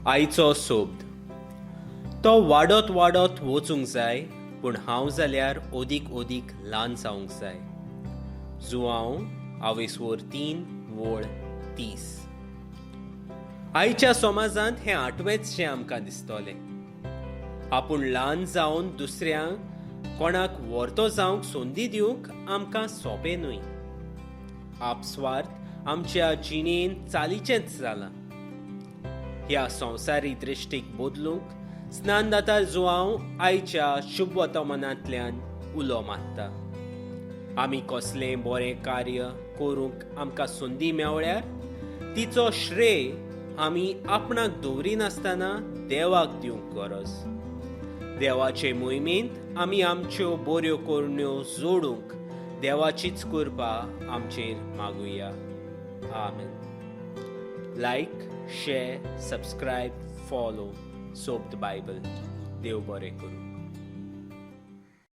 आयचो सोब्द तो वाडत वाडत वचूंक जाय, पूण हांव जाल्यार ओदीक ओदीक ल्हान जावंक जाय. जुआंव आवेसवोर 3:30. आयच्या समाजांत हें आठवेंच शें आमकां दिसतलें. आपूण ल्हान जावन दुसऱ्यांक कोणाक व्हरतो जावंक संदी दिवंक आमकां सोंपें न्हय. आपस्वार्थ आमच्या जिणेंत चालीचेंच जालां. ह्या संवसारी दृश्टीक बदलूंक स्नानदाता जुआंव आयच्या शुभवर्तमानांतल्यान उलो मारता. आमी कसलें बरें कार्य करूंक आमकां संदी मेवळ्यार तिचो श्रेय आमी आपणाक दवरिनासतना देवाक दिवंक गरज. देवाचे मोहिमेंत आमी आमच्यो बऱ्यो करण्यो जोडूंक देवाचीच कृपा आमचेर मागुया. आमेन. लायक, शेअर, सबस्क्रायब, फॉलो सोब्द बायबल. देव बरें करूं.